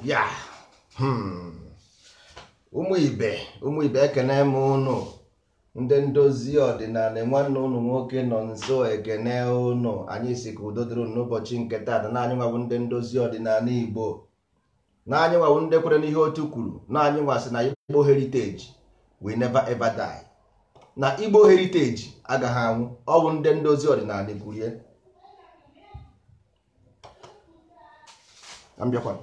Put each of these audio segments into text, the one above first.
Ya. Ụmụ ibe ekene m ụnụ ndị ndozi ọdịnala nwanne ụnụ nwoke nọ nso ekene ụnụ. Anyị si ka udo dịrị ụnụ n'ụbọchị nke taata. Na anyị nwabụ ndị ndozi ọdịnala Igbo, na anyị nwabụ ndị kwere n'ihe otu kwuru, na anyị nwa sị na Igbo heritage will never ever die, na Igbo heritage agaghị anwụ. Ọ bụ ndị ndozi ọdịnala kwurie. Ambịakwa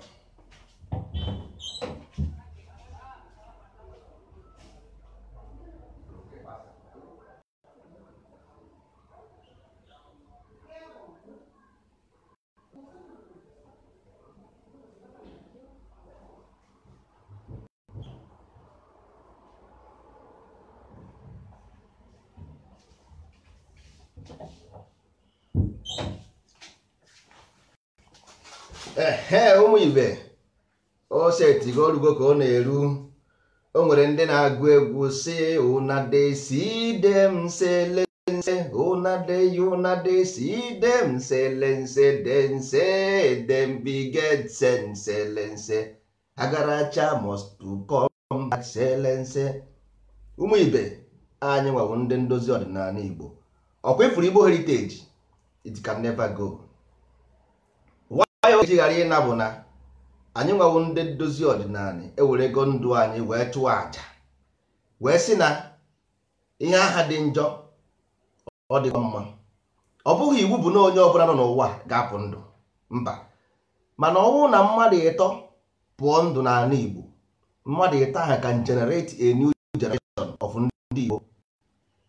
ehe ụmụ ibe, o setigo orugo ka ọ na-eru. O nwere ndị na-agụ egwu si una de si dem selense, una de una de si dem selense dense dem biget senselense agaracha must to come back selense. Ụmụ ibe, anyị nwawo ndị ndozi ọdịnala Igbo. Ọkwa ifuru Igbo heritage, it can never go. Why ji ghara ịna bụ na anyị nwawo ndị ndozi ọdịnala ewerego ndụ anyị wee chụọ àjà, wee sị na ihe aha dị njọ ọ dịkwa mma. Ọ bụghị iwu bụ na onye ọbụla nọ n'ụwa ga-apụ ndụ, mba. Mana ọ bụrụ na mmadụ ịtọ pụọ ndụ n'ala Igbo, mmadụ ịtọ ahụ can generate a new generation of ndị Igbo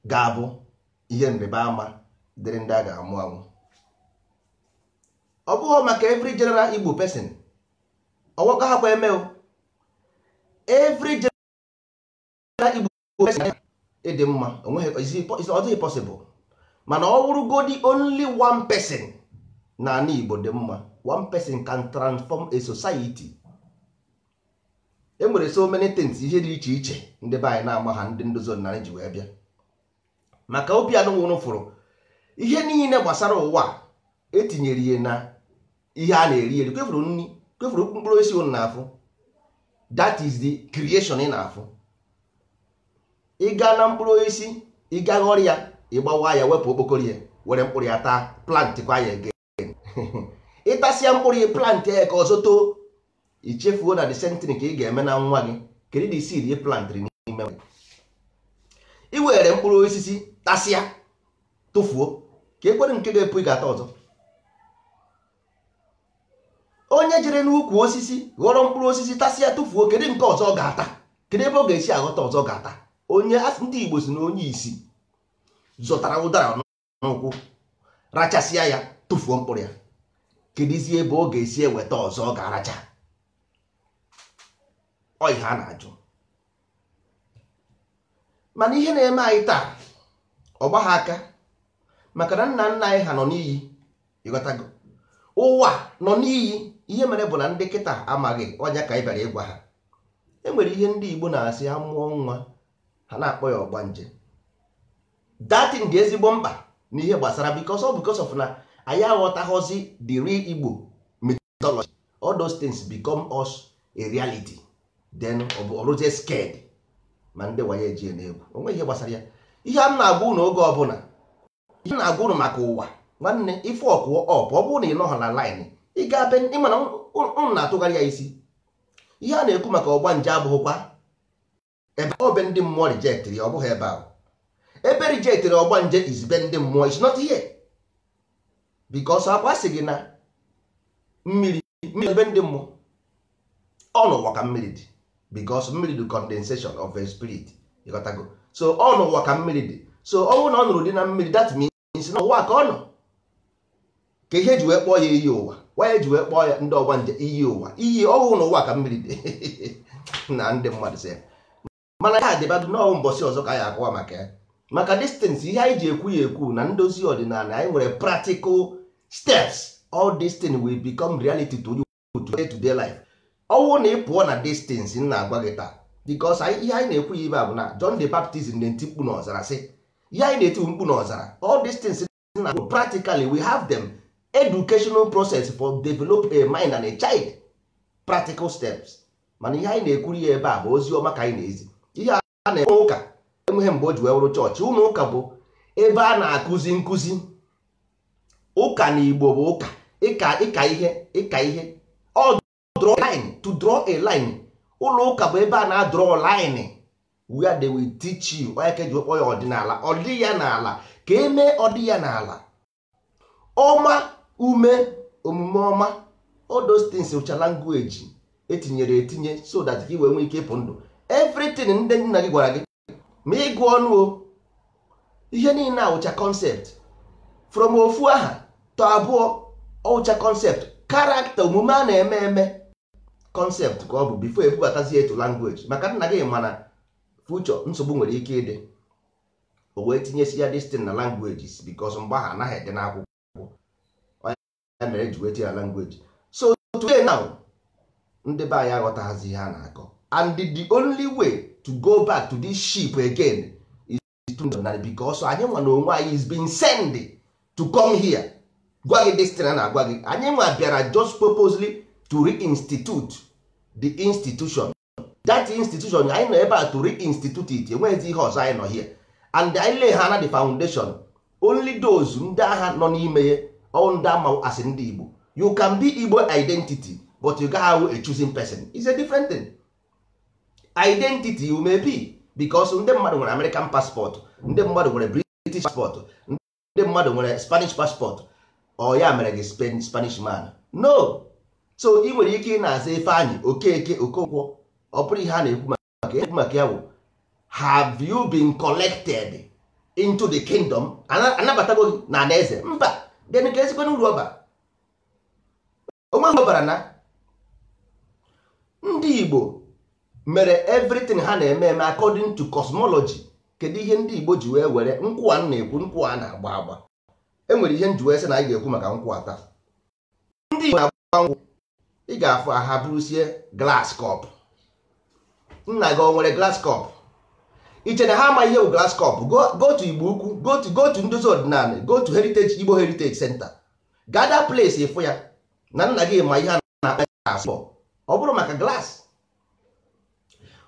ga-abụ ihe nrịba ama dịrị ndị a ga-amụ amụ. Ọ bụghị maka every general Igbo person, ọwọkọ ha kwa eme o. Every general Igbo person ịdị mma onweghị, ọ dịghị possible. Mana ọ bụrụgodi only one person na ala Igbo dị mma, one person can transform a society. E nwere so many things, ihe dị iche iche ndị be anyị na-ama ha, ndị ndozi ọdịnala ji wee bịa. Maka obi anụnwụrụ fụrụ ihe niile gbasara ụwa etinyere ihe na ihe a na-eri eri, kwefuru nri, kwefuru mkpụrụ osisi ụnụ na-afụ. That is the creation ị na-afụ. Ị gaa na mkpụrụ osisi, ị gaa ghọrọ ya, ị gbawa ya, wepụ okpokoro ya, were mkpụrụ ya taa, plant kwa ya again. Ịtasịa mkpụrụ ya, plant ya ka ọzọ too. I chefuo na the same thing ka ị ga-eme na nwa gị. Kedu the seed ị plantịrị n'ime gị? Ị were mkpụrụ osisi tasịa tụfuo, ka ekwere nke ga-epu ị ga-ata ọzọ. Onye jere n'ukwu osisi ghọrọ mkpụrụ osisi tasịa tụfuo, kedu nke ọzọ ọ ga-ata? Kedu ebe ọ ga-esi aghọta ọzọ ọ ga-ata? Onye ndị Igbo si na onye isi zọtara ụdara n'ụkwụ, rachasịa ya, tụfuo mkpụrụ ya, kedụzi ebe ọ ga-esi eweta ọzọ ọ ga-aracha? Ọ ihe a na-ajụ. Mana ihe na-eme anyị taa, ọ gbagha aka, maka na nna nna anyị ha nọ n'iyi. Ịghọtago? Ụwa nọ n'iyi. Ihe mere bụ na ndị kịta amaghị ọnya ka anyị bịara ịgwa ha. E nwere ihe ndị Igbo na-asị ha mụọ nwa, ha na-akpọ ya ọgbanje. Datin dị ezigbo mkpa n'ihe gbasara because of because of na anyị aghọtaghọzi the real Igbo mythology. All those things become us a reality. Then ọ bụ ọrụzie scared ma ndị wanye eji na-egwu onwe ihe gbasara ya. Ihe a m na-agwa ụnụ oge ọbụla, ihe m na-agwa ụnụ maka ụwa nwanne, ife ọkụọ ọpụ, ọ bụrụ na ị nọghọ na line ị ga-abịa, ịma na ụnụ na-atụgharị ya isi. Ihe a na-ekwu maka ọgbanje abụghịkwa ebe ọ be ndị mmụọ rejectịrị, ọ bụghị ebe ahụ. Ebe rejectịrị ọgbanje is be ndị mmụọ, is not here. Because akwa sị gị na mmiri mmiri ebe ndị mmụọ ọ n'ụwa ka mmiri dị, because mmiri dị condensation of a spirit. Ịghọtago? So ọ n'ụwa ka mmiri dị. So ọ bụrụ na ọ nụrụ dị na mmiri, that means na ụwa ka ọ nọ. Ka ihe eji wee kpọọ ya iyi ụwa, why eji wee kpọọ ya ndị ọgbanje iyi ụwa, iyi ọhụụ n'ụwa ka mmiri dị. Na ndị mmadụ sị mana ya adịbadụ n'ọnwụ mbọsị ọzọ ka anyị akọwa maka ya. Maka distance ihe anyị ji ekwu ya ekwu na ndozi ọdịnala anyị nwere practical steps. All this thing will become reality to you today to day life. Ọnwụ na ị pụọ na distance m na-agwa gị taa, because ihe anyị na-ekwu ya ibe a bụ na John the Baptist na-eti mkpu n'ọzara sị ihe anyị na-eti mkpu n'ọzara. All these things na practically we have them. Educational process for develop a mind and a child. Practical steps. Mana ihe anyị na-ekwuri ya ebe a bụ ozi ọma ka anyị na-ezi. Ihe a na-eme ụka enweghị mgbe o ji wee wụrụ chọọchị. Ụlọ ụka bụ ebe a na-akụzi nkụzi. Ụka na Igbo bụ ụka ịka ịka ihe, ịka ihe, ọ draw line, to draw a line. Ụlọ ụka bụ ebe a na-draw line where they will teach you. Onye ka eji kpọọ ya ọdịnala, ọ dị ya n'ala ka emee, ọ dị ya n'ala ọma, ume omume ọma. All those things ụcha language etinyere etinye so that ka ị wee nwee ike ịpụ ndụ. Everything ndị nna gị gwara gị ma ịgụ ọnụ o, ihe niile awụcha concept. From ofu aha to abụọ, ọwụcha concept, character, omume a na-eme eme, concept ka ọ bụ before ebubatazie etu language. Maka nna gị mana future nsogbu nwere ike ịdị, o wee tinyesi ya this thing na languages, because mgbe ahụ anaghị ede n'akwụkwọ. Ya mere eji wee tinye na language. So today now, ndị be anyị aghọtaghazi ihe a na-akọ, and the only way to go back to this ship again is to na because anyị nwa na onwe anyị is being sent to come here gwa gị this thing a na-agwa gị. Anyị nwa bịara just purposely to reinstitute the institution, that institution. Anyị nọ ebe a to reinstitute it. Enweghịzi ihe ọzọ anyị nọ here, and anyị lay ha na the foundation. Only those ndị agha nọ n'ime ya, all ndị ama asị ndị Igbo. You can be Igbo identity, but you gaghị ahụ a choosing person. It's a different thing. Identity you may be, because ndị mmadụ nwere American passport, ndị mmadụ nwere British passport, ndị mmadụ nwere Spanish passport. Ọ ya mere gị Spain Spanish man? No. So ị nwere ike ị na-aza Ifeanyị Okeke Okonkwo. Ọ bụrụ ihe a na-ekwu maka ekwu maka ya bụ, have you been collected into the kingdom? Anabatago gị na eze mba? Then ka ezigbo uru ọba onwe ha bara na ndị Igbo mere everything ha na-eme eme according to cosmology. Kedu ihe ndị Igbo ji wee were nkwụ a na-ekwu, nkwụ a na-agba agba? Enwere ihe nji wee sị na anyị ga-ekwu maka nkwụ a taa. Ndị Igbo na-agba nkwụ, ị ga-afụ ha burusie glass cup. Nna gị o nwere glass cup? Iche na ha ama ihe bụ glass cup? Go to Igbo Ukwu, go to Ndozi Ọdịnala, go to Heritage, Igbo Heritage Center, gather place, ịfụ ya na nna gị ma ihe a na-akpa glass. Ọ bụrụ maka glass,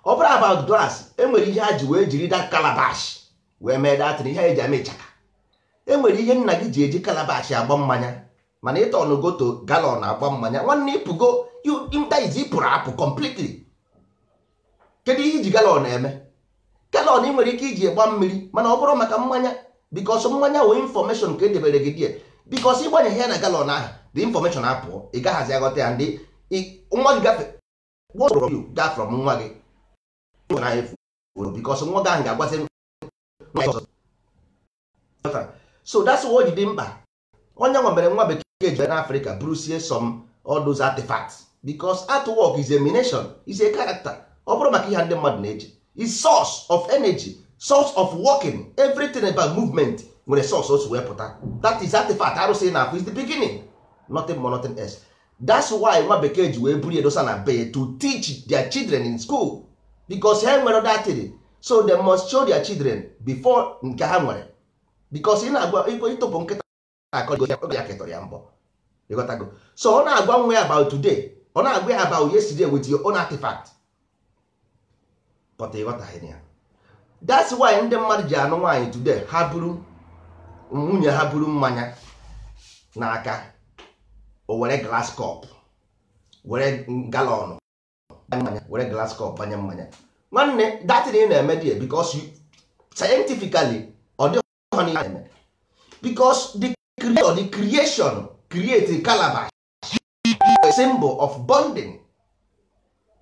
ọ bụrụ about glass, enwere ihe ha ji wee jiri that calabash wee mee datin ihe eji eme ịchaka. Enwere ihe nna gị ji eji calabash agba mmanya, mana ịtọnụ goto gallon agba mmanya. Nwanne, ịpụgo is ịpụrụ apụ completely. Kedu ihe iji gallon eme? Gallon ị nwere ike iji gba mmiri, mana ọ bụrụ maka mmanya, because mmanya wee information ka edebere gị die, because ịgbanye ya na gallon ahụ, the information apụọ, ị gaghazi aghọta ya. Ndị nwa gị gafe gaa from nwa gị, because nwa gị ahụ ga-agwazi. So that's why o ji dị mkpa. Onye nwa mere nwa bekee ji n'Africa burusie some all those artifacts, because artwork is a nation, is a character. Ọ bụrụ maka ihe ndị mmadụ na-eche, is source of energy, source of working. Everything about movement nwere source o si wee pụta. That is artifact. Arụsị na afụ is the beginning, nothing more, nothing else. That's why nwa bekee ji wee buru edosa na be to teach their children in school, because ha nwere that thing, so they must show their children before nke ha nwere, because ị na-agwa ịtụpụ nkịta akọ ya ketọrọ ya mbọ, ịghọtago? So ọ na-agwa nwa ya about today, ọ na-agwa ya about yesterday with your own artifact, but ịghọtaghị ya. That's why ndị mmadụ ji anụ nwaanyị today, ha buru nwunye ha buru mmanya n'aka, o were glass cup, were gallon mmanya, were glass cup banye mmanya. Nwanne, that thing ị na-eme there, because you, scientifically ọ dịghị na eme, because the creator, the creation create calabash, a symbol of bonding,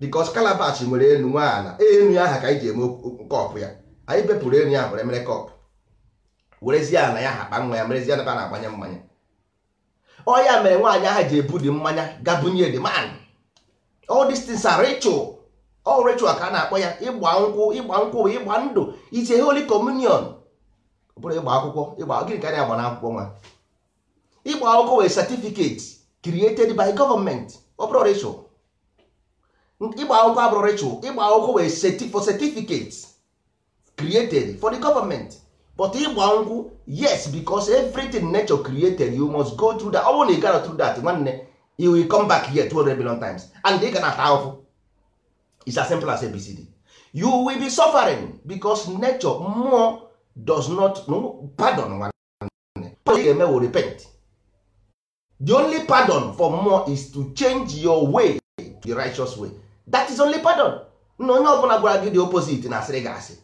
because calabash nwere enu nwe ala. Enu ya aha ka anyị ji eme cup ya. Anyị bepụrụ enu ya were mere cup, werezie ala ya ha kpa nwa ya, merezie ebe a na-agbanye mmanya. Ọ ya mere nwaanyị ahụ ji ebu dị mmanya gabunye the man. All these things are ritual. All ritual ka a na-akpọ ya. Ịgba nkwụ, ịgba nkwụ bụ ịgba ndụ. It's a holy communion. Ọ bụrụ ịgba akwụkwọ, ịgba gịnị ka a na-agba n'akwụkwọ nwa? Ịgba akwụkwọ wee certificate created by government. Ọ bụrụ ritual, ịgba akwụkwọ abụrụ ritual. Ịgba akwụkwọ wee for certificate created for the government, but ịgba nkwụ, yes, because everything nature created, you must go through that. Ọ bụrụ na ị gara through that, nwanne, You will come back here 200 million times and ị ga na-ata ahụhụ. It's as simple as ABCD. You will be suffering because nature, mmụọ, does not, no pardon. Nwanne, pardon ị ga-eme will repent. The only pardon for mmụọ is to change your way to the righteous way. That is only pardon. Na onye ọbụla gwara gị the opposite na asịrị gị asị.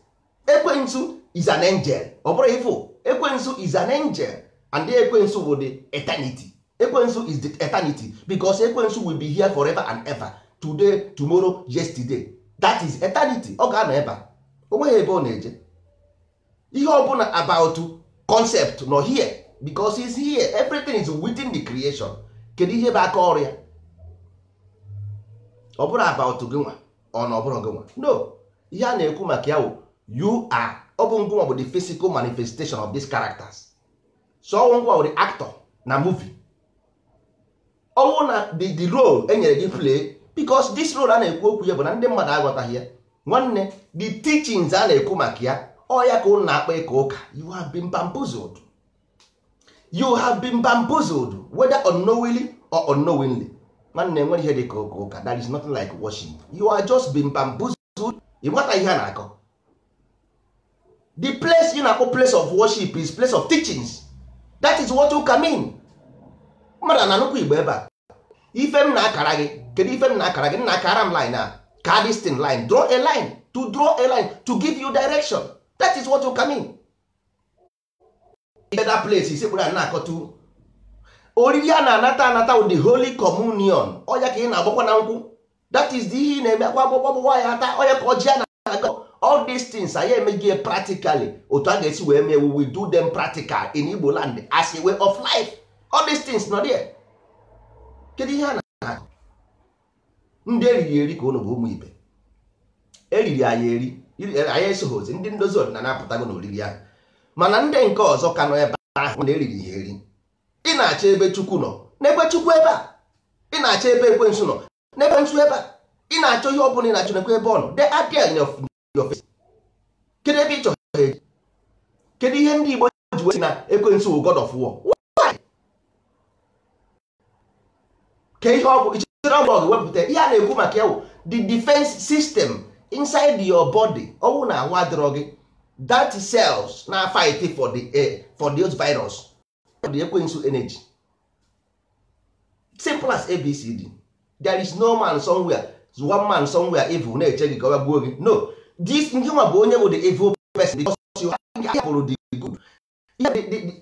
Ekwensu is an angel. Ọ bụrụ ifo, ekwensu is an angel, and the ekwensu bụ the eternity. Ekwensu is the eternity because ekwensu will be here forever and ever, today, tomorrow, yesterday. That is eternity. Ọ ga-anọ ebe a, o nweghị ebe ọ na-eje. Ihe ọbụla about concept nọ here because is here. Everything is within the creation. Kedu ihe bụ aka ọrụ ya? Ọ bụrụ about gị nwa, ọ na ọ bụrụ gị nwa, no. Ihe a na-ekwu maka ya bụ you are, ọ bụ ngwa bụ the physical manifestation of these characters. So ọwụ ngwa bụ the actor na movie. Ọwụ na the role e nyere gị play, because this role a na-ekwu okwu ya bụ na ndị mmadụ aghọtaghị ya. Nwanne, the teachings a na-ekwu maka ya, ọ ya ka ụnụ na-akpa ịka ụka. You have been bamboozled. You have been bamboozled, whether unknowingly or unknowingly. Nwanne, nwere ihe dị ka ụka ụka. There is nothing like worship. You are just been bamboozled. Ịghọta ihe a na-akọ? The place you na-akpọ place of worship is place of teachings. That is what ụka mean. Mmadụ na nnukwu Igbo ebe a, ife m na-akara gị, kedu ife m na-akara gị? M na-akara m line a ka this thing line, draw a line, to draw a line to give you direction. That is what ụka mean. That place isi kpụrụ a na-akọtu oriri a na-anata anata with the Holy Communion. Ọya ka ị na-agbakwa na nkwụ. That is the ihe ị na-eme akwa agbụgbọ ya ata. Ọya ka ọjị a na-agọ. All these things anyị emeghị practically. Otu a ga-esi wee mee, we will do them practical in Igbo land as a way of life. All these things nọ there. Kedu ihe a na-akọ? Ndị eriri eri ka ụnụ bụ ụmụ ibe. Eriri anyị eri, anyị esoghozi ndị ndozi ọdịnala apụtago n'oriri ahụ, mana ndị nke ọzọ ka nọ ebe ahụ na eriri ha eri. Ị na-achọ ebe Chukwu nọ, n'ebe Chukwu ebe a. Ị na-achọ ebe ekwensu nọ, n'ebe nsu ebe a. Ị na-achọ ihe ọ bụla ị na-achọ, nekwe ebe ọ nọ. They are there in your face. Kedu ebe ị chọrọ ha eji? Kedu ihe ndị Igbo ji wee sị na ekwensu wụ god of war? Why? Ke ihe ọ bụ ichere ọ bụ ọgụ wepụta ihe a na-ekwu maka ya wụ the defense system inside your body. Ọwụ na ahụ adịrọ gị, that cells na fight for the air, for those virus, the ekwensu energy. Simple as ABCD. There is no man somewhere, one man somewhere evil na-eche gị ka ọ gbuo gị. No, this ndị nwa bụ onye bụ the evil person because you hapụrụ the good.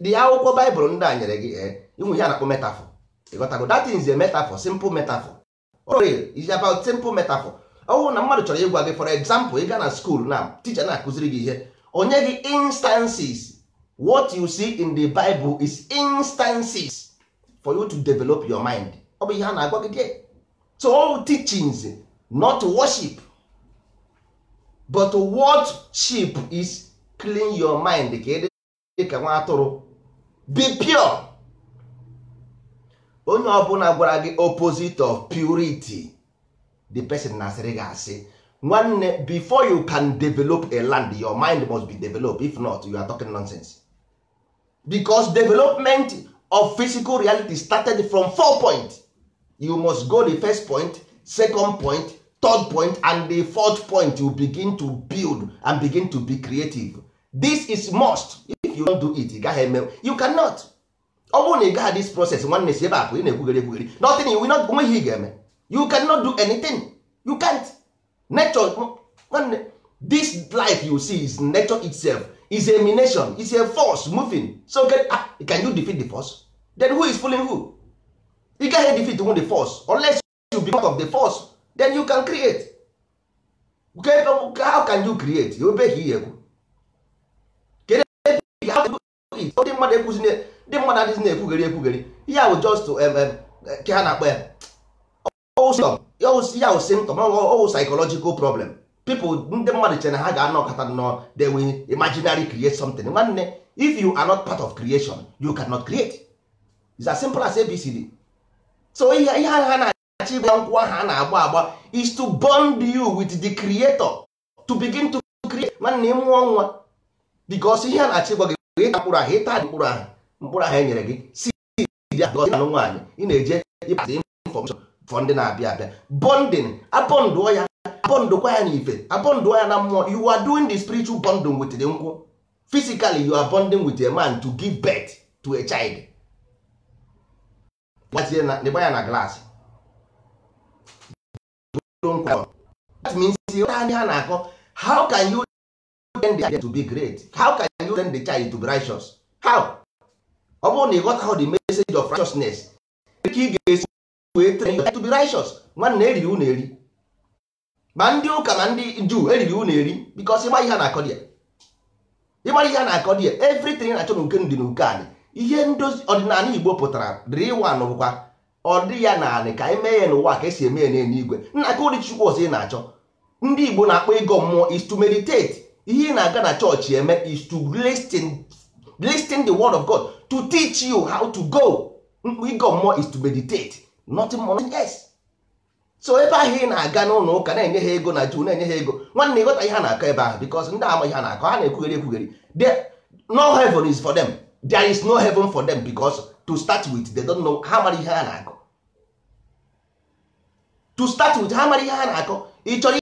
The akwụkwọ Baịbụl ndị a nyere gị, inwe ihe a na-akpọ metaphor. Ịghọtago? That is a metaphor, simple metaphor. Real is about simple metaphor. Ọ bụrụ na mmadụ chọrọ ịgwa gị, for example, ị gaa na school na teacher na-akụziri gị ihe, onye gị instances. What you see in the Bible is instances for you to develop your mind. Ọ bụ ihe a na-agwa gị there. So all teachings, not worship, but worship is clean your mind ka ị dị ka nwa atụrụ, be pure. Onye ọbụla gwara gị opposite of purity, the person na-asịrị gị asị. Nwanne, before you can develop a land, your mind must be developed. If not, you are talking nonsense, because development of physical reality started from four point. You must go the first point, second point, third point and the fourth point. You begin to build and begin to be creative. This is must. If you don't do it, ị gaghị eme. You cannot. Ọ bụrụ na ị gaghị this process, nwanne, si ebe a pụ. Ị na-ekwugheri ekwugheri, nothing. You will not. Onweghị ị ga-eme. You cannot do anything. You can't. Nature, nwanne, this life you see is nature itself, is a emanation, is a force moving. So can you defeat the force? Then who is fooling who? Ị gaghị defeat who the force unless you be part of the force. Then you can create. Okay, how can you create? Ebe ka ihe ekwu. Kedu ebe ị ga- how can you do it? Ndị mmadụ ekwuzi, ndị mmadụ adịghị na-ekwugheri ekwugheri. Ihe ahụ just ke ha na-akpọ ya ọwụ symptom. Ya wụ symptom, ọwụ psychological problem. People, ndị mmadụ chere na ha ga-anọkọta nnọọ, they will imaginary create something. Nwanne, if you are not part of creation, you cannot create. It's as simple as ABCD. So ihe ha na-achọ ịgba nkwụ ahụ a na-agba agba is to bond you with the creator, to begin to create. Nwanne, ịmụọ nwa, because ihe a na-achọ ịgwa gị, ịta mkpụrụ ahụ, ịta mkpụrụ ahụ, mkpụrụ ahụ e nyere gị si ya, because ị na-alụ nwaanyị, ị na-eje ịpasị information for ndị na-abịa abịa. Bonding, abọndụọ ya, abọndụkwa ya n'ife, abọndụọ ya na mmụọ. You are doing the spiritual bonding with the nkwụ. Physically, you are bonding with a man to give birth to a child. Gba ya na glass. That means ha na-akọ, how can you train the child to be great? How can you train the child to be righteous? How? Ọ bụrụ na ị ghọtaghị the message of righteousness, ka ị ga-esi wee train your child to be righteous? Nwanne, eriri unu eri, ma ndị ụka ma ndị Juu, eriri unu eri, because ịma ihe a na-akọ dị ya, ịmara ihe a na-akọ dị ya. Everything na-achọ n'uke ndị n'uke anyị, ihe ndozi ọdịnala Igbo pụtara dịrị one bụkwa ọ dị ya naanị ka anyị mee ya n'ụwa ka esi eme ya n'eluigwe. Nna, ka ụdị Chukwu ọzọ ị na-achọ? Ndị Igbo na-akpọ ịgọ mmụọ is to meditate. Ihe ị na-aga na chọọchị eme is to listen the word of God to teach you how to go. Ịgọ mmụọ is to meditate, nothing more, nothing else. So ebe ahụ ị na-aga n'ụlọ ụka na-enye ha ego na Juu na-enye ha ego, nwanne, ịghọta ihe a na-akọ ebe ahụ, because ndị ama ihe a na-akọ, ha na-ekwugheri ekwugheri. No heaven is for them. There is no heaven for them, because to start with, they don't know. Ha mara ihe ha na-akọ? To start with, ha mara ihe ha na-akọ? Ị chọrọ